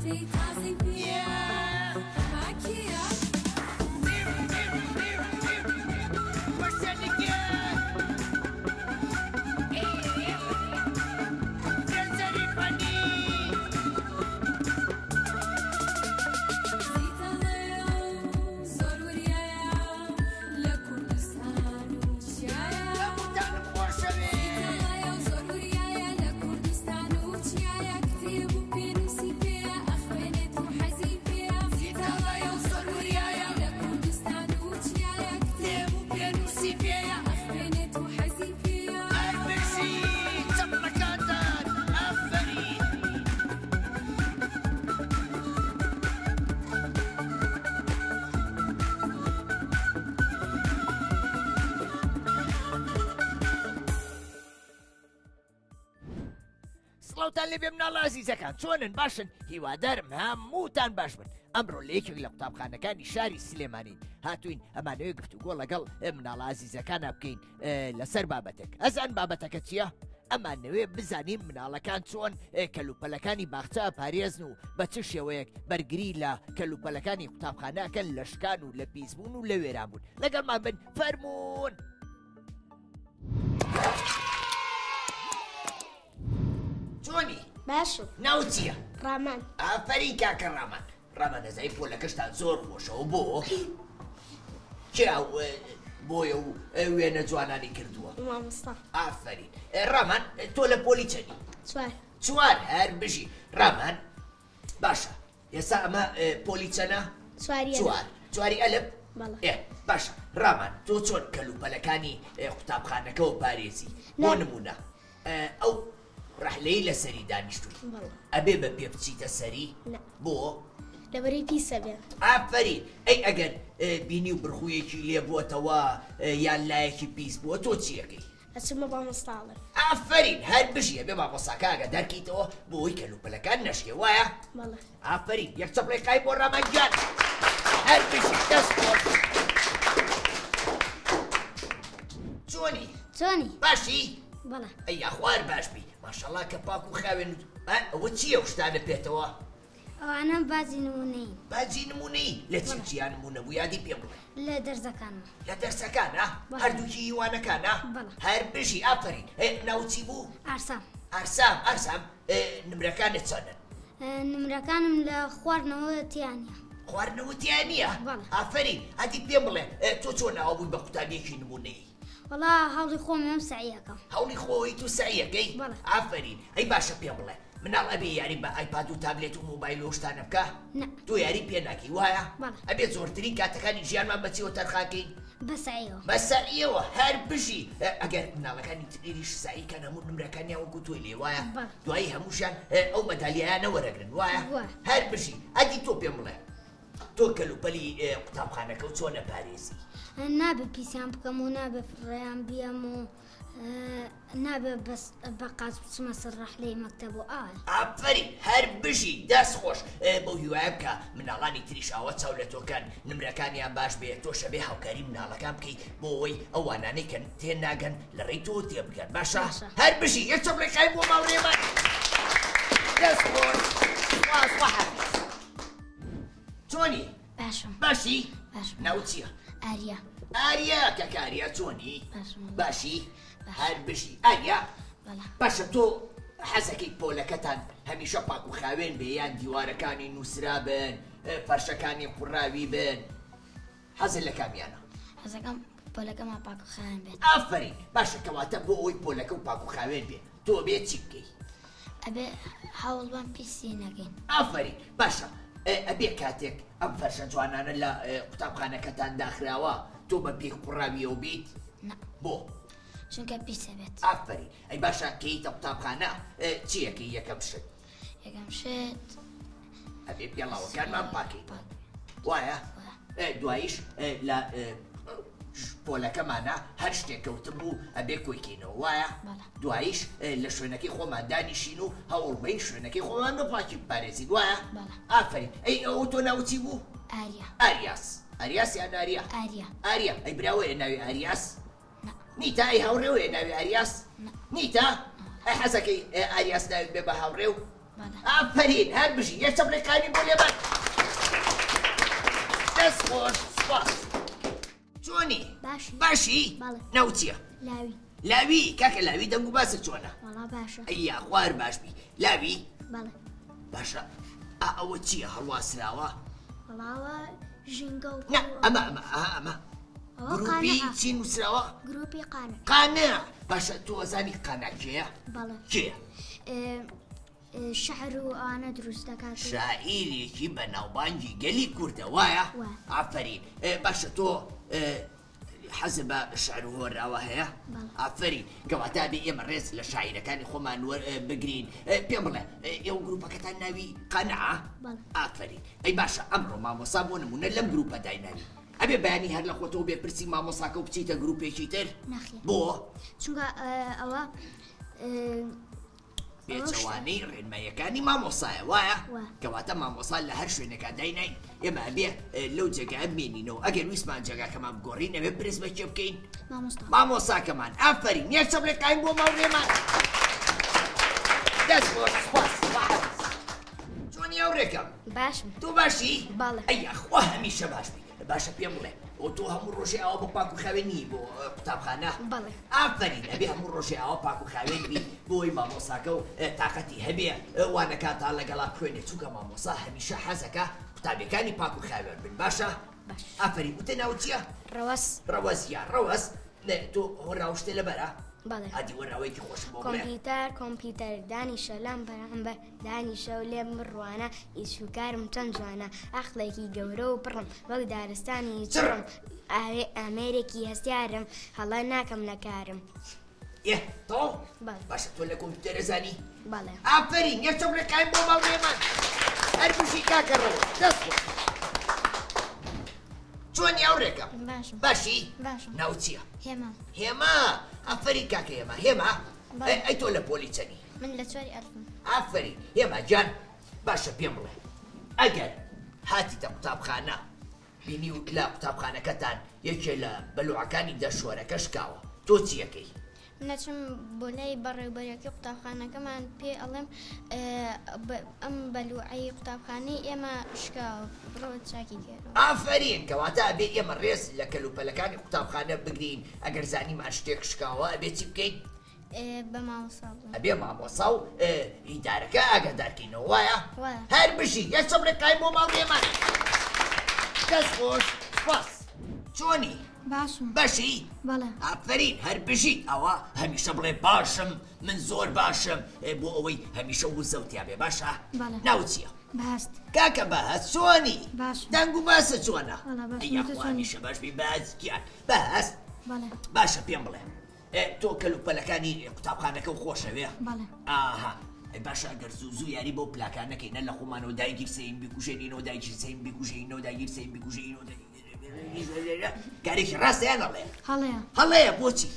باخچەی تازەی پێیە پاکییە. زیتەڵەیە و زۆر وریایە لە کوردستان و چیایە. زیتەڵەیە و زۆر وریایە لە کوردستان و چیایە. کتێب و پێنووسی پێیە ئەخوێنێت و حەزی پێیە. زیتەڵەیە و زۆر وریایە لە کوردستان و چیایە. کتێب و پێنووسی پێیە ئەخوێنێت و حەزی پێیە. سڵاوتان لێبێ مناڵە ئازیزەکان، چۆنن؟ باشن؟ هیوادارم هەمووتان باش بن. ئەمڕۆ لە یەکێک لە قوتابخانەکانی شاری سلێمانین هاتوین، ئەمانەوەی گفتوگۆ لەگەڵ مناڵە ئازیزەکانە بکەین لەسەر بابەتێک. ئەزان بابەتەکە چییە؟ ئەمانەوێ بزانین مناڵەکان چۆن کەلوپەلەکانی باخچە پارێزن و بە چ شێوەیەک بەرگری لە کەلوپەلەکانی قوتابخانەکەن لە شکان و لە پیسبوون و لە وێرانبوون. لەگەڵمان بن فەرمونون. چۆنی؟ باشم. ناو چییە؟ ڕامان. ئافەرین کاکە ڕامان. ڕامان ئەزای پۆلەکەشتان زۆر خۆشەوە، بۆ کێ ئەو بۆیە و وێنە جوانانی کردووە؟ مامۆستا. ئافەرین. ڕامان تۆ لە پۆلی چەنی؟ 4. 4. هەر بژی ڕامان. باشە ئێستا ئەمە پۆلی چەنە؟ چواری ئەلف. 4. چواری ئەلف؟ بەڵێ. باشە ڕامان تۆ چۆن کەلوپەلەکانی قوتابخانەکەەوە پارێزی؟ بۆ نمونە ئەو ڕەحلەی لەسەری دانیشتووی ئەبێ بە پێ بچیتە سەری؟ بۆ؟ لەبەرەی پیسە بێ. ئافەرین. ئەی ئەگەر بینی و برخوویەکی لێ بووەتەوە یان لایەکی پیس بووە تۆ چیەکەی؟ ئەچمە مامۆستاڵێ. ئافەرین هەر بژی. ئەبێ مامۆستاکە ئاگادارکەیتەوە بۆ ئەوەی کەلوپەلەکان نەشکێ، وایە؟ بەڵێ. ئافەرین. یەک چەپڵەی قایم بۆ ڕامان گیان. هەر بژی، دەست خۆش. چۆنی؟ چۆنی؟ باشی؟ بەڵێ. ئەی یاخوار باش بی. ماشەڵڵا کە پاک و خاوێن. ئەوە چییە و شتانە پێتەوە؟ ئەوانە باجی نمونەیی. باجی نمونەیی؟ لە چی چیان نمونە بوو؟ یادی پێ بڵێ. لە دەرسەکانمە. لە دەرسەکانە؟ هەردووکی وانەکانە؟ هەر بژی. ئافەرین. ناو چی بوو؟ ئارسام. ئارسام. ئارسام نمرەکانت چەندن؟ نمرەکانم لە خواردنەوە تیانە. خواردنەوە تیا نییە؟ ئافەرین. ئەدی پێم بڵێ تۆ چۆن ناوە بووی بە قوتابیەکی نمونەیی؟ وەڵا هەوڵی خۆم ئەم سەعیەکەم. هەوڵی خۆی تو سەعیەکەی؟ ئافەرین. ئەی باشە پێم بڵێ مناڵ ئەبێ یاری بە ئایپاد و تابلێت و مۆبایل و شتانە بکە؟ تۆ یاری پێ ناکەی وایە؟ ئەبێ زۆرترین کاتەکانی ژیانمان بەچیەوە تەرخانکەین؟ بە سەعیەوە. بە سەعیەوە. هەر بژی. ئەگەر مناڵەکانی تریش سەعیکەن هەموو نمرەکانیان وەکو تۆی لێ وایە؟ دوایی هەمووشیان ئەو مەدالیایانە وەرەگرن وایە؟ هەر بژی. ئەدی تۆ پێم بڵێ تۆ کەلوپەلی قوتابخانەکە و چۆنە پارێزی؟ نابێ پیسیان بکەم و نابێ فڕێیان بیەم و نابێ بەس بە قاچ بچمە سەر ڕەحلەی مەکتەب و ئاوە. ئافەرین هەر بژی. دەست خۆش. بەو هیوایە بکە مناڵانی تریش ئاوە چاو لە تۆکەن نمرەکانیان باش بێ، تۆشە بێ هاوکاری مناڵەکان بکەیت بۆ ئەوەی ئەوانانەی کە تێ ناگەن لە ڕێی تۆ تێ بگەن. باشە؟ هەر بژی. یەک چەپڵەی قایم بۆ ماوڕێمان. دەست خۆش. سپاس. خواحافیز. چۆنی؟ باشم. باشی؟ باشم. ناو چییە؟ ئاریا. ئاریا. کاکە ئاریا چۆنی؟ باشم. باشی؟ هەر بژی. ئاریا؟ بەڵێ. باشە تۆ حەزەکەی پۆلەکەتان هەمیشە پاک و خاوێن بێ یان دیوارەکانی نووسرا بن، فەرشەکانی قوڕاوی بن؟ حەزت لە کامیانە؟ حەزەکەم پۆلەکەمان پاک و خاوێن بێت. ئافەرین. باشە کەواتە بۆ ئەوەی پۆلەکە و پاک و خاوێن بێ تۆ بێ چی بکەی؟ ئەبێ هەوڵ بەم پیسی نەکەین. ئافەرین. باشە ئەبێ کاتێک ئەم فەرشە جوانانە لە قوتابخانەکەتان داخراوە تۆ بە پێی قوڕاویەوە بیت؟ نا. بۆ؟ چونکە پیسە بێت. ئافەرین. ئەی باشە کەیتە قوتابخانە چیەکەی یەکەم شت؟ یەکەم شت ئەبێ پێڵاوەکانمان پاکەین وایە؟ دواییش لە پۆلەکەمانە هەر شتێک کەوتن بوو ئەبێ کۆیکەینەوە وایە؟ دواییش لە شوێنەکەی خۆمان دانیشین و هەوڵ بەین شوێنەکەی خۆمان بە پاکی بپارێزین وایە؟ ئافەرین. ئەی ئەوە تۆ ناوت چی بوو؟ ئاریا. ئاریاس. ئاریاس یان ئاریا؟ ئاریا. ئاریا. ئەی براوەیە ناوی ئاریاس؟ نیتا. ئەی هاوڕێوەیە ناوی ئاریاس؟ نیتا. ئەی حەزەکەی ئاریاس ناوی بێ بە هاوڕێ و؟ بەڵێ. ئافەرین، هەر بژی. یەک چەپڵەی قایمی بۆ لێمان. دەست خۆش، سوپاس. چۆنی؟ باشی. باشی؟ بەڵێ. ناوت چییە؟ لاوی. لاوی، کاکە لاوی دەنگ و باست چۆنە؟ وەڵا باشە. ئەی یاخوا هەر باش بی. لاوی؟ بەڵێ. باشە، ئا ئەوە چییە هەڵواسراوە؟ وەڵا ئەوە ژینگە و نا، ئەمە، ئەمە، ئەها ئەمە. ئەوە گروپی قانع. چی نووسراوە؟ گروپی قانع. قانع. باشە، تۆ ئەزانی قانع کێیە؟ بەڵێ. کێیە؟ شعر و ئەوانە دروست دەکات. شاعیرێکی بەناوبانگی گەلی کوردە، وایە؟ وایە. ئافەرین. باشە، تۆ حەزت بە شعر و هۆنراوە هەیە؟ بەڵێ. ئافەرین. کەواتە ئەبێ ئێمە ڕێز لە شاعیرەکانی خۆمان بگرین. پێم بڵێ، ئێوە گروپەکەتان ناوی قانعە؟ بەڵێ. ئافەرین. ئەی باشە، ئەمڕۆ مامۆسا بۆ نمونە لەم گروپە دایناوی، ئەبێ بەیانی هەر لە خۆتەوە بێ پرسی مامۆساکە و بچیتە گروپێکی تر؟ نەخێر. بۆ؟ چونکە، ئەوە، پێچەوانەی ڕێنماییەکانی مامۆسایە، وایە؟ وایە. کەواتە مامۆسا لە هەر شوێنێکا دایناین، ئێمە ئەبێ لەو جێگایە بمێنینەوە. ئەگەر ویستمان جێگاکەمان بگۆڕین، ئەبێ پرس بە کێ بکەین؟ مامۆستا. مامۆساکەمان. ئافەرین. یەک چەپڵێ قایم بۆ ماوڕێمان. دەست خۆش، سوپاس. خواحافظ. چۆنی هاوڕێکەم؟ باشم. تۆ باشی؟ بەڵێ. ئەی یاخوا هەمیشە باش بی. باشە پێم بڵێ، ئەو تۆ هەموو ڕۆژێ ئاوا بۆ پاک و خاوێن نی بۆ قوتابخانە؟ بەڵێ. ئافەرین. ئەبێ هەموو ڕۆژێ ئاوا پاک و خاوێن بی بۆی مامۆساکە و تاقەتی هەبێ وانەکات تا لەگەڵا بخوێنێ، چونکە مامۆسا هەمیشە حەزەکە قوتابیەکانی پاک و خاوێن بن. باشە؟ باش. ئافەرین. وتە ناو چییە؟ ڕەوەز. ڕەوەز یا ڕەوەز. تۆ هۆنراوشتێ لەبەرە؟ بەڵێ. ئادی هۆنراوەیەکی خۆشم بۆ بڵێ. کۆمپیوتەر، کۆمپیوتەر، دانیشە لام بەرامبەر، دانیشە و لێم بڕوانە، ئیش و کارم چەند جوانە، ئەخڵێکی گەورە و پڕم، وەک دارستانی چڕم، ئامێرێکی هەستیارم، هەڵە ناکەم لە کارم. ئێ، تەواو؟ بەڵێ. باشە، تۆ لە کۆمپیوتەرە زانی؟ بەڵێ. ئافەرین، یەک چەپڵێ قایم بۆ ماڵێمان. هەر بژی کاکە ڕەوەز. دەست خۆش. چۆنی هاوڕێکەم؟ باشم. باشی؟ باشم. ناو چییە؟ هێما. هێما. ئافەرین کاکە هێما. هێما؟ بەڵێ. ئەی تۆ لە پۆلی چەنی؟ من لە چواری ئەلفم. ئافەرین. هێما گیان، باشە پێم بڵێ، ئەگەر هاتیتە قوتابخانە بینی و لە قوتابخانەکەتان یەکێ لە بەلوعەکانی دەشوەرەکە شکاوە، تۆ چیەکەی؟ من ئەچم بۆ لای بەڕێوبەرەکەی قوتابخانەکەمان پێ ئەڵێم، ئەم بەلوعەی قوتابخانەی ئێمە شکاوە، بڕۆ چاکی کەرەوە. ئافەرین. کەواتە ئەبێ ئێمە ڕێز لە کەلوپەلەکانی قوتابخانە بگرین. ئەگەر زانیمان شتێک شکاوە ئەبێ چی بکەین؟ بە مامۆسا بڵێم. ئەبێ مامۆسا و ئیدارەکە ئاگادارکەینەوە، وایە؟ وایە. هەر بژی. یەک چەپڵێ قایم بۆ ماڵێمان. دەست خۆش، سوپاس. چۆنی؟ باشم. باشی؟ بەڵێ. ئافەرین، هەر بژیت. ئەوە هەمیشە بڵێ باشم، من زۆر باشم، بۆ ئەوەی هەمیشە وزەوتیا بێ. باشە؟ بەڵێ. ناو چییە؟ بەهەست. کاکە بەهەست چۆنی؟ باشم. دەنگ و باسە چۆنە؟ وەڵا باشم. ئەی یاخوا تۆ چۆنی؟ هەمیشە باش بی. بەهەست گیان. بەهەست؟ بەڵێ. باشە پێم بڵێ، تۆ کەلوپەلەکانی قوتابخانەکە و خۆشەوێ؟ بەڵێ. ئاها. ئەی باشە، ئەگەر زوو زوو یاری بەو پلاکان نەکەین، نە لە خۆمانەوە دایگیرسەین بیکوژێنینەوە، دایگیرسەین بیکوژێنینەوە، دایگیرسەین بیکوژێنینەوە، کارێکی ڕاستە یان هەڵەیە؟ هەڵەیە. هەڵەیە. بۆچی؟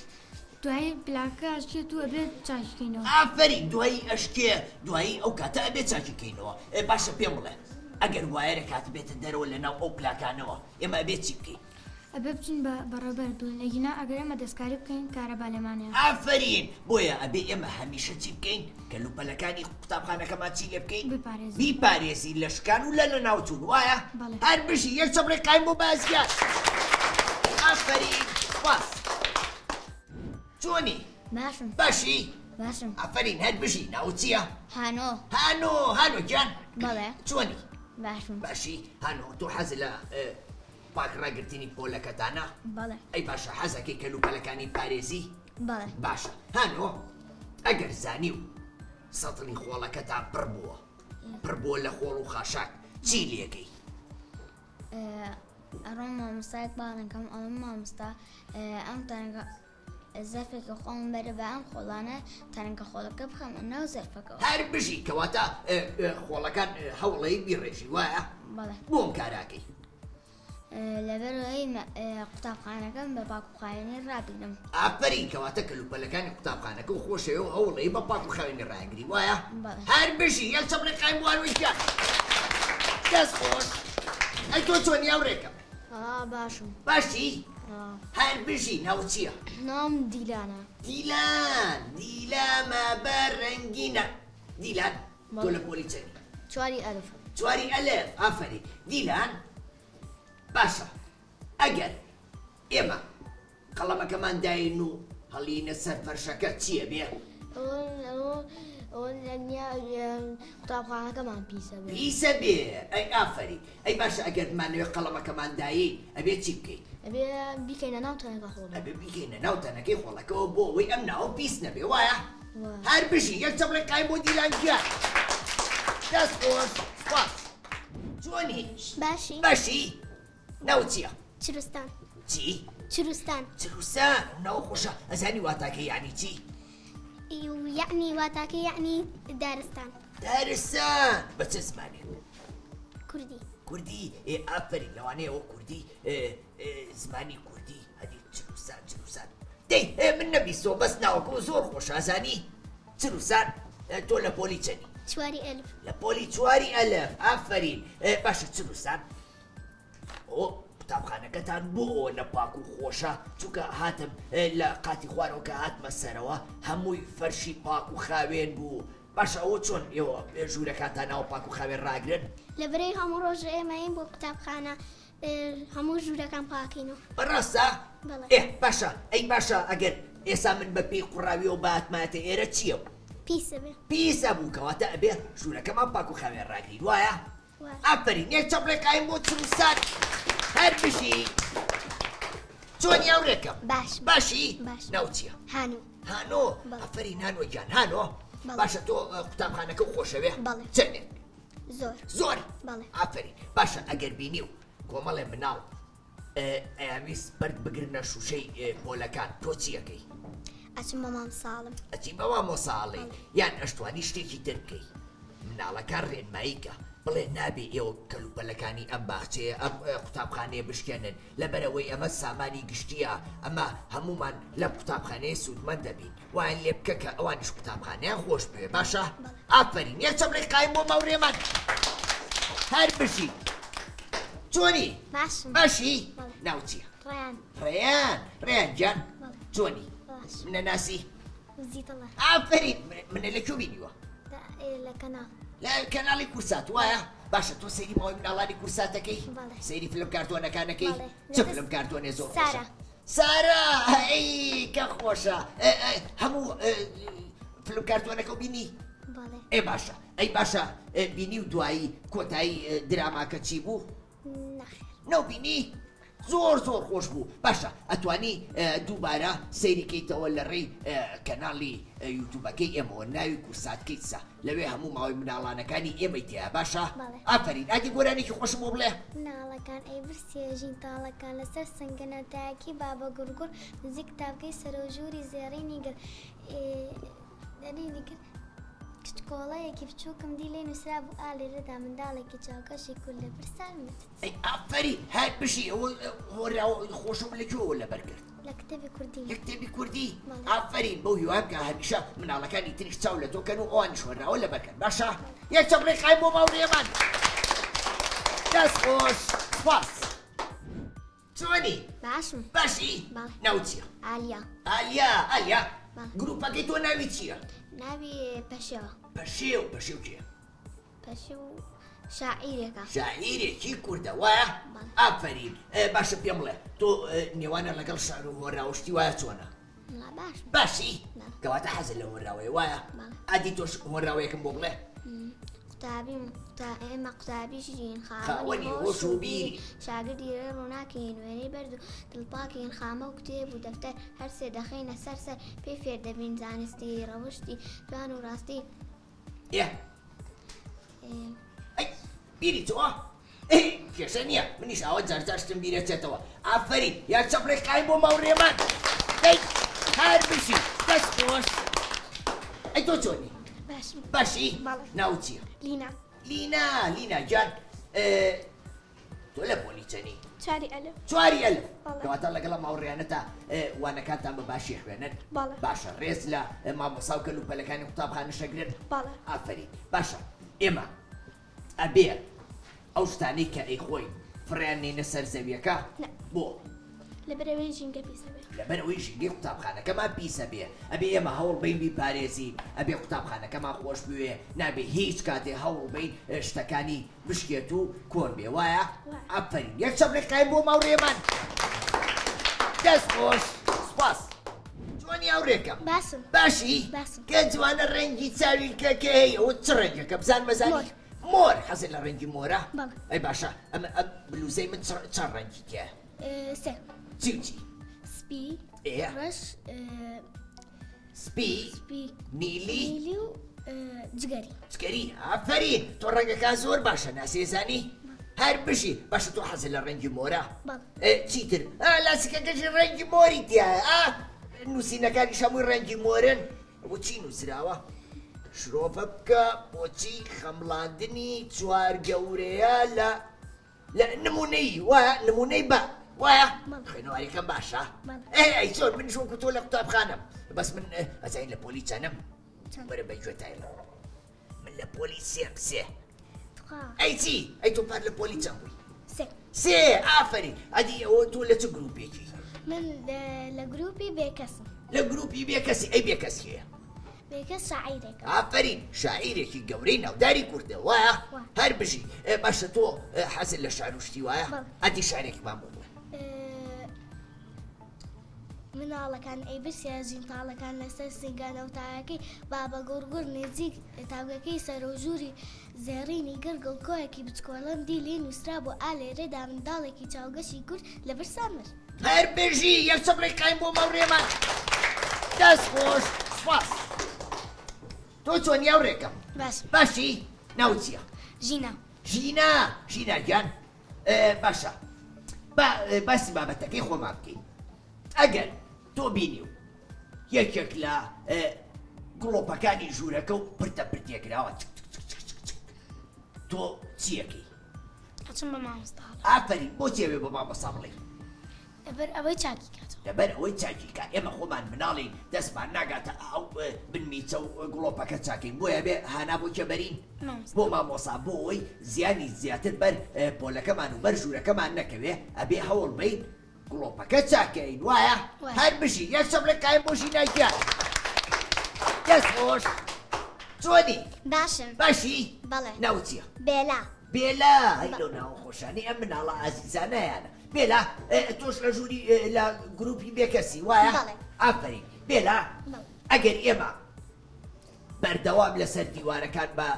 دوایی پلاکە ئەشکێت و ئەبێت چاکیکەینەوە. ئافەرین، دوایی ئەشکێ، دوایی ئەو کاتە ئەبێت چاکیکەینەوە. باشە پێم بڵێ، ئەگەر وایەرە کات بێتە دەرەوە لەناو ئەو پلاکانەوە، ئێمە ئەبێت چی بکەین؟ ئەبێ بچین بە بەڕێوبەر بڵێن، ئەگینا ئەگەر ئێمە دەستکاری بکەین کارەبا لێمانەیە. ئافەرین. بۆیە ئەبێ ئێمە هەمیشە چی بکەین؟ کەلوپەلەکانی قوتابخانەکەمان چی لێ بکەین؟ بیپارێزین. بیپارێزین لە شکان و لە لەناوچوون، وایە؟ بەڵێ. هەر بژی. یەک چەپڵێ قایم بۆ بازیان. ئافەرین، سوپاس. چۆنی؟ باشم. باشی؟ باشم. ئافەرین، هەر بژی. ناو چییە؟ هانۆ. هانۆ. هانۆ گیان. بەڵێ. چۆنی؟ باشم. باشی. هانۆ، تۆ حەز لە پاک ڕاگرتنی پۆلەکەتانە؟ بەڵێ. ئەی باشە، حەزەکەی کەلوپەلەکانی پارێزی؟ بەڵێ. باشە هانۆ، ئەگەر زانی و سەتڵی خۆڵەکەتان پڕ بووە، پڕ بووە لە خۆڵ و خاشاک، چی لێکەی؟ ئەڕۆم مامۆستایەک باڵنکەم، ئەڵێم مامۆستا، ئەم تەنەکە زەرفێکە خۆم بەرە بە ئەم خۆڵانە تەنەکە خۆڵەکە بخەمە ناو زەرفەکەوە. هەر بژی. کەواتە، خۆڵەکان، هەوڵەی بیڕێژی، وایە؟ بەڵێ. بۆم کاراکەی؟ لەبەرەوەی قوتابخانەکەم بە پاک و خاوێنی ڕابگرم. ئافەرین. کەواتە کەلوپەلەکانی قوتابخانەکە و خۆشەوە و هەوڵەی بە پاک و خاوێنی ڕاگری، وایە؟ بەڵێ. هەر بژی. یەک چەپڵێ قایم بۆ هەروەی گیان. دەست خۆش. ئەی تۆ چۆنی هاوڕێکەم؟ باشم. باشی؟ هەر بژی. ناو چییە؟ ناوم دیلانە. دیلان. دیلامە بە ڕەنگینە. دیلان. تۆ لە پۆلی چەنی؟ چواری ئەلف. چواری ئەلف، ئافەرین. دیلان، باشە ئەگەر ئێمە قەڵەمەکەمان داین و هەڵینە سەر فەرشەکە چییە بێ؟ قوتابخانەکەمان پیسە بێ. پیسە بێ، ئەی ئافەرین. ئەی باشە ئەگەر بمانەوێ قەڵەمەکەمان دایین ئەبێ چی بکەین؟ ئەبێ بیکەینە ناو تەنەکە خۆڵەکە. ئەبێ بیکەینە ناو تەنەکەی خۆڵەکەوە بۆ ئەوەی ئەم ناوە پیس نەبێ، وایە؟ هەر بژی، یەک چەپڵەی قایم بۆ دیلان گیان. دەست خۆش، سوپاس. چۆنی؟ باشی. باشی؟ ناوت چییە؟ چروستان. چی؟ چروستان. چروستان، ئەو ناوە خۆشە. ئەزانی واتاکەی یعنی چی؟ یعنی واتاکەی یعنی دارستان. دارستان بە چ زمانێک؟ کوردی. کوردی، ئێ ئافەرین. لەوانەیە ئەوە کوردی، زمانی کوردی هەدی چروسان، چروسان. دەی من نەبیستەوە، بەس ناوەکەوە زۆر خۆشە. ئەزانی چروسان، تۆ لە پۆلی چەنی؟ چواری ئەلف. لە پۆلی چواری ئەلف، ئافەرین. باشە چروسان، ئەوە قوتابخانەکەتان بۆ ئەوە نە پاک و خۆشە؟ چونکە هاتم لە قاتی خوارەوە کە هاتمە سەرەوە هەمووی فەرشی پاک و خاوێن بوو. باشە ئەوە چۆن ئێوە ژوورەکانتان ناوە پاک و خاوێن ڕاگرن؟ لەبەرەی هەموو ڕۆژ ئێمەین بۆ قوتابخانە هەموو ژوورەکان پاکینەوە. بەڕاستە؟ بەڵێ. ئێ باشە، ئەی باشە ئەگەر ئێستا من بە پێی قوڕاویەوە باتماتە ئێرە چییە بوو؟ پیسە بێ. پیسە بوو، کەواتە ئەبێ ژوورەکەمان پاک و خاوێن ڕاگرین، وایە؟ ئافەرین، یەک چەپڵێ قایم بۆ چروسان. هەر بژی. چۆنی هاوڕێکەم؟ باش. باشی؟ باش. ناو چییە؟ هانۆ. هانۆ؟ بەڵێ. ئافەرین هانۆ گیان. هانۆ؟ بەڵێ. باشە تۆ قوتابخانەکە خۆشەوێ؟ بەڵێ. چەندێک؟ زۆر. زۆر؟ بەڵێ. ئافەرین. باشە ئەگەر بینی و کۆمەڵێ مناڵ ئەیانویست بەرد بگرنە شوشەی پۆلەکان، تۆ چیەکەی؟ ئەچم بە مامۆساڵم. ئەچی بە مامۆساڵی؟ یان ئەشتوانی شتێکی تر بکەی؟ مناڵەکان ڕێنماییکە، بڵێ نابێ ئێوە کەلوپەلەکانی ئەم باخچەیە، ئەم قوتابخانەیە بشکێنن، لەبەرەوەی ئەمە سامانی گشتیە، ئەمە هەمومان لەم قوتابخانەیە سوودمەند دەبین. وایان لێ بکە کە ئەوانیش قوتابخانەیان خۆش بوێ. باشە؟ ئافەرین. یەک چەپڵەی قایم بۆ ماورێمان. هەر بژی. چۆنی؟ باشم. باشی؟ بەڵێ. ناو چییە؟ ڕێیان. ڕێیان. ڕێیان گیان. بەڵێ. چۆنی؟ باش. منە ناسی؟ زیتەڵە. ئافەرین. منە لە کوێ بینیوە؟ لە کەناڵ. لە کەناڵی کورسات، وایە؟ باشە تۆ سەیری ماوەی مناڵانی کورساتەکەی؟ بەڵێ. سەیری فیلم کارتۆنەکانەکەی؟ بەڵێ. چ فیلم کارتۆنێ زۆر خۆشە؟ سارا. سارا، ئەی کە خۆشە. هەموو فیلم کارتۆنەکە بینی؟ بەڵێ. ئێ باشە، ئەی باشە، بینی و دوایی کۆتایی دراماکە چی بوو؟ نەخێر. نەو بینی؟ زۆر زۆر خۆش بوو. باشە ئەتوانی دووبارە سەیری کەیتەوە لە ڕێی کەناڵی یوتیوبەکەی ئێمەوە، ناوی کورسات کیدسە، لەوێ هەموو ماوەی مناڵانەکانی ئێمەی تێیە. باشە؟ بەڵێ. ئافەرین. ئادی گۆرانێکی خۆشم بۆ بڵێ. مناڵەکان ئەی برسێژین تاڵەکان لەسەر سنگەنە تاکی بابە گوڕگوڕ نزیک تاکەی سەرۆژووری زێڕینی گر دەرینی کرد. کچکۆڵەیەکی بچووکم دی لێ نووسرا بوو ئا لێرەدا منداڵێکی چاوکەشی کورد لە برسان مرد. ئەی ئافەرین، هەر بژی. ئەوە هۆراوە خۆشم لە کوێوە لەبەر کرد؟ لە کتێبی کوردی. لە کتێبی کوردی؟ بەڵێ. ئافەرین. بەو هیوام کە هەمیشە مناڵەکانی تریش چاو لە تۆ کەن و ئەوانیش هۆراوە لەبەر کەن. باشە؟ یەک چەپڵەی قایم بۆ ماوڕێمان. دەست خۆش. سوپاس. چۆنی؟ باشم. باشی؟ بەڵێ. ناو چییە؟ ئالیا. ئالیا. ئالیا، بەڵێ. گروپەکەی تۆ ناوی چییە؟ ناوی پەشێوە. پەشێو. پەشێو کێیە؟ پەشێو شاعیرێکە. شاعیرێکی کوردە، وایە؟ بەڵێ. ئافەرین. باشە پێم بڵێ تۆ نێوانە لەگەڵ شعر و هۆراوشتی وایە چۆنە؟ لا باشم. باشی؟ بەڵێ. کەواتە حەزت لە هۆراوەیە، وایە؟ بەڵێ. ئادی تۆش هۆراوەیەکم بۆ بڵێ؟ ئێمە قوتابی ژین، خاوەنی هۆش و بیری، شاگردی ڕێ ڕووناکین، وێنەی بەرد و دڵپاکین، خامە و کتێب و دەفتەر هەر سێ دەخەینە سەر سەر، پێی فێر دەبین زانستی ڕەوشتی جوان و ڕاستی. ئێ. ئەی بیری تۆ؟ کێشە نییە، منیش ئاوە جارجار شتم بیرەچێتەوە. ئافەرین. یا چەپڵێک قایم بۆ ماوڕێمان. دەی هەر بژی. دەست خۆش. ئەی تۆ چۆنی؟ باشم. باشی؟ بەڵێ. ناو چییە؟ لینا. لینا. لینا گیان، تۆ لە پۆلی چەنی؟ چواری ئەلف. چواری ئەلف. بەڵێ. کەواتە لەگەڵ ماوڕیانەتا وانەکانتان بە باشی خوێنن؟ بەڵێ. باشە ڕێز لە مامۆسا و کەلوپەلەکانی قوتابخانە شەگرن؟ بەڵێ. ئافەرین. باشە ئێمە ئەبێ ئەو شتانەی کە ئەیخۆین فڕیان نینە سەر زەویەکە؟ نا. بۆ؟ لەبەرئەوەی ژینگە پیسە بێ. لەبەرئەوەی ژینگەی قوتابخانەکەمان پیسە بێ ئەبێ ئێمە هەوڵ بەین بیپارێزین ئەبێ قوتابخانەکەمان خۆش بوێ نابێ هیچ کاتێ هەوڵ بەین شتەکانی بشکێت و کۆن بێ وایە؟ ئافەرین یەک چەپڵی قایم بۆ ماوڕێمان دەست خۆش سپاس. چۆنی هاوڕێکەم؟ باشم. باشی؟ باشم. کە جوانە ڕەنگی چاویلکەکە هەیە ئەوە چ ڕەنگێکە بزانمە زانی؟ مۆر. مۆر حەزت لە ڕەنگی مۆرە؟ بەڵێ. ئەی باشە ئەمە ئەم بلوزەی من چ ڕەنگی تیایە؟ سێ. چی و چی؟ سپی، ئێ. ڕەش، سپی، سپی، نیلی، نیلی و جگەری. جگەری ئافەرین تۆ ڕەنگەکان زۆر باشە ناسێزانی؟ هەر بژی باشە تۆ حەزت لە ڕەنگی مۆرە؟ بەڵێ. چیتر؟ ئا لاسیکەکەشی ڕەنگی مۆری تیایە ئا نووسینەکانیش هەمووی ڕەنگی مۆرن بۆ چی نووسراوە؟ شرۆڤە بکە بۆچی خەمڵاندنی چوار گەورەیە لە لە نمونەی وایە نمونەی بە وایە خوێنەواریەکەم باشە ئێ ئەی چۆن منیش وەکو تۆ لە قوتابخانەم بەس من ئەزانین لە پۆلی چەنم وەرە بە گوێتایڵە من لە پۆلی سێم سێ ئەی چی ئەی تۆ پار لە پۆلی چەند بووی سێ سێ ئافەرین ئەدی ئەوە تۆ لە چ گروپێکی من لە گروپی بێکەسم لە گروپی بێکەسی ئەی بێکەس کێیە بێکەس شاعیرێکە. ئافەرین شاعیرێکی گەورەی ناوداری کوردە وایە؟ وا. هەر بژی. ئێ باشە تۆ حەزت لە شعر و شتی وایە؟ بەڵێ. ئەدی شعرێکمان بۆ بڵێ. مناڵەکان ئەی برسیا ژینتاڵەکان لەسەر سنگانە و تایەکەی بابە گوڕگوڕ نزیک تاوگەکەی سەرۆ ژووری زێڕینی گڕگڵ کۆیەکی بچکۆڵەم دی لێی نووسرابوو ئا لێرەدا منداڵێکی چاوگەشی کورد لە برسان مرد. هەر بژی یەک چەپڵەی قایم بۆ ماوڕێمان دەست خۆش سپاس تۆ چۆنی هاوڕێکەم باشم باشی ناوت چییە ژینا ژینا ژینا گیان باشە با باسی بابەتەکەی خۆمان بکەین ئەگەر تۆ بینی و یەکێک لە گڵۆپەکانی ژوورەکە و پرتە پرتێکراوە چک چک چک چک چک چک تۆ چیەکەی؟ ئەچم بە مامۆستا ئەڵێم. ئافەرین بۆچی ئەبێ بە مامۆستا بڵێی؟ لەبەر ئەوەی چاکی کاتەوە. لەبەر ئەوەی چاکی کا ئێمە خۆمان مناڵین دەستمان ناگاتە ئەو بنمیچە و گڵۆپەکە چاکەین بۆیە ئەبێ هانا بۆ کێ بەرین؟ مامۆستا. بۆ مامۆسا بۆ ئەوەی زیانی زیاتر بەر پۆلەکەمان و بەر ژوورەکەمان نەکەوێ ئەبێ هەوڵ بەین گڵۆپەکە چاکەین وایە؟ وایە. هەر بژی یەک چەپڵێک قایم بۆ ژینا گیان دەست خۆش چۆنی؟ باشم. باشی؟ بەڵێ. ناوت چییە؟ بێلا. بێلا هەی لەو ناوە خۆشانەی ئەم مناڵە ئازیزانەیانە بێلا تۆش لە ژووری لە گروپی بێکەسی وایە؟ بەڵێ. ئافەرین بێلا بەڵێ. ئەگەر ئێمە بەردەوام لەسەر دیوارەکان بە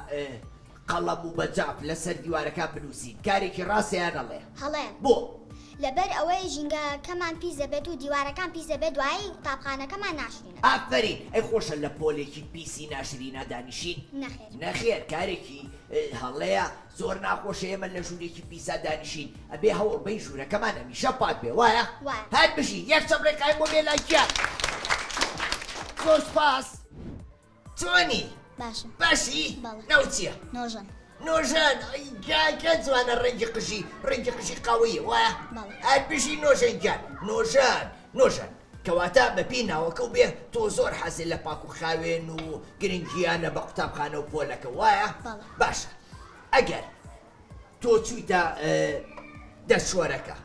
قەڵەم و بە جاف لەسەر دیوارەکان بنووسین کارێکی ڕاستە یان هەڵەیە؟ هەڵەیە. بۆ؟ لەبەر ئەوەی ژینگەکەمان پیس دەبێت و دیوارەکان پیس دەبێت دوایی قوتابخانەکەمان ناشرینە. ئافەرین ئەی خۆشە لە پۆلێکی پیسی ناشرینا دانیشین؟ نەخێر. نەخێر کارێکی هەڵەیە زۆر ناخۆشە ئێمە لە ژوورێکی پیسا دانیشین ئەبێ هەوڵ بەین ژوورەکەمان هەمیشە پاک بێ وایە؟ وایە. هەر بژی یەک چەپڵەی قایم بۆ بێلا گیان زۆر سوپاس. چۆنی؟ باشم. باشی؟ بەڵێ. ناوت چییە؟ نۆژەن. نۆژەن ئەی کاکە جوانە ڕەنگی قژی ڕەنگی قژی قاوەیە وایە؟ بەڵێ. هەر بژی نۆژەن گیان نۆژەن نۆژەن کەواتە بەپێی ناوەکە و بێ تۆ زۆر حەزت لە پاک و خاوێن و گرنگیانە بە قوتابخانە و پۆلەکە وایە؟ بەڵێ. باشە ئەگەر تۆ چوویتە دەستشۆرەکە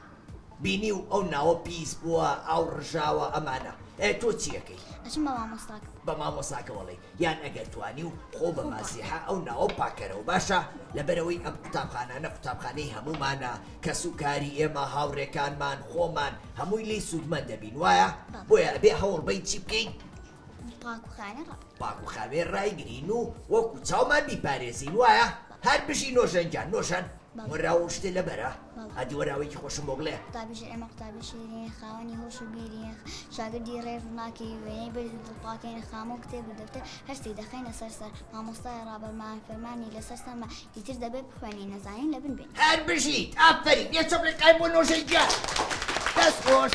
بینی و ئەو ناوە پیس بووە ئاو ڕژاوە ئەمانە تۆ چیەکەی؟ ئەچم بە مامۆستاکە. بە مامۆساکە وەڵی یان ئەگەر توانی و خۆ بە ماسیحە ئەو ناوە پاکەرەوە باشە لەبەرەوەی ئەم قوتابخانانە قوتابخانەی هەموومانە کەس و کاری ئێمە هاوڕێکانمان خۆمان هەمووی لێی سوودمەند دەبین وایە؟ بەڵێ. بۆیە ئەبێ هەوڵ بەین چی بکەین؟ پاک و خاوێن ڕابگرین. پاک و خاوێن ڕایگرین و وەکو چاومان بیپارێزین وایە؟ هەر بژی نۆژەن گیان نۆژەن بەڵێ. وەراوە و شتێ لەبەرە؟ بەڵێ. ئەدی وەراوەیەکی خۆشم بۆ بڵێ. قوتابی شیر ئێمە قوتابی شیرین خاوەنی هۆش و بیرین شاگردی ڕێ ڕووناکی وێنەی بەرز و دڵپاکین خامە و کتێب و دەفتەر هەرسی دەخەینە سەر سەر مامۆستای ڕابەرمان فەرمانی لەسەر سەرمان ئیتر دەبێت بخوێنین نەزانین لە بن بێین. هەر بژیت ئافەرین یەک چەپڵی قایم بۆ نۆژەی گیان دەست خۆش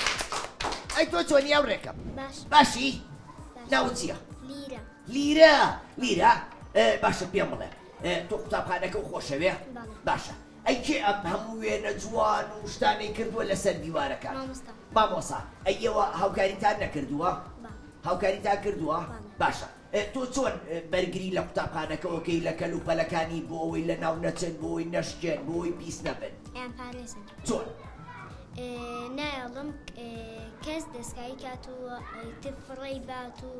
ئەی تۆ چۆنی هاوڕێکەم؟ باش. باشی؟ باش. ناوت چییە؟ لیرە. لیرە لیرە باشە پێم بڵێ تۆ قوتابخانەکە و خۆشەوێ؟ بەڵێ. باشە ئەی کێ ئەم هەموو وێنە جوان و شتانەی کردووە لەسەر دیوارەکان؟ مامۆستا. مامۆستا ئەی ئێوە هاوکاریتان نەکردووە؟ بەڵێ. هاوکاریتان کردووە؟ بەڵێ. باشە تۆ چۆن بەرگری لە قوتابخانەکەوەکەی لە کەلوپەلەکانی بۆ ئەوەی لە ناو نەچن بۆ ئەوەی نەشکێن بۆ ئەوەی پیس نەبن؟ ئەیان پارێزن. چۆن؟ نایەڵم کەس دەستکاری کات و ئیتر فڕێی بات و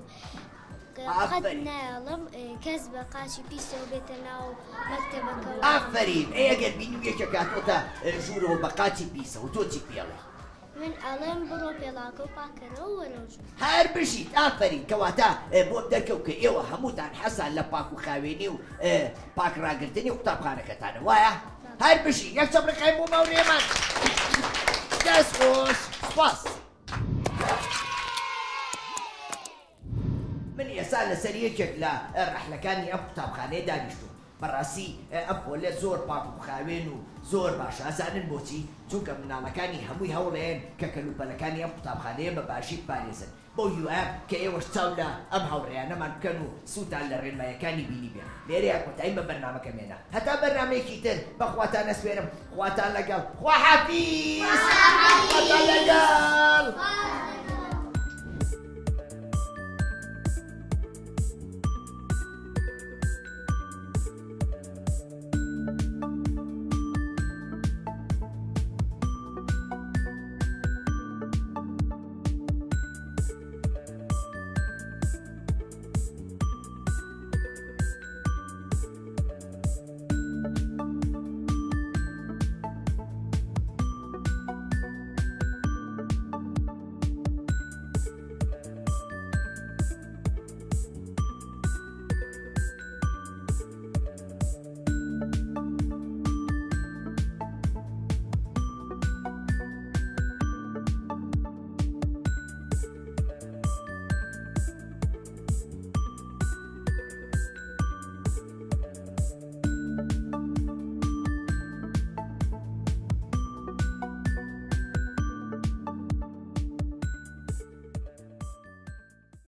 قەت ئافەرین. نایەڵم کەس بە قاچی پیسەوە بێتە ناو مەکتەبەکەوە. ئافەرین. ئەی ئەگەر بینی یەکێک هاتۆتە ژوورەوە بە قاچی پیسەوە تۆ چی پێڵێی؟ من ئەڵێم بڕۆ پێڵاکە و پاکەرەوە وەرەوە ژوور. هەر بژیت. ئافەرین. کەواتە بۆم دەرکەوت کە ئێوە هەمووتان حەزتان لە پاک و خاوێنی و پاک ڕاگرتنی قوتابخانەکەتانە وایە؟ هەر بژی. یەک چەپڵەکەی بۆ ماورێمان. دەست خۆش. سپاس. من ئێستا لەسەر یەکێک لە ڕەحلەکانی ئەم قوتابخانەیە دانیشتووم. بەڕاستی ئەم پۆلە زۆر پاک و خاوێن و زۆر باشە. ئەزانن بۆچی؟ چونکە مناڵەکانی هەمووی هەوڵێن کە کەلوپەلەکانی ئەم قوتابخانەیە بە باشی بپارێزن. بەو هیوایەم کە ئێوەش چاو لە ئەم هاوڕێیانەمان بکەن و سوودتان لە ڕێنماییەکانی بینیبێ. لێرەیا کۆتاییم بە بەرنامەکەم هێنا. هەتا بەرنامەیەکی تر بە خواتان ئەسپێرم. خواتان لەگەڵ. خواحافیز. خواتان لەگەڵ.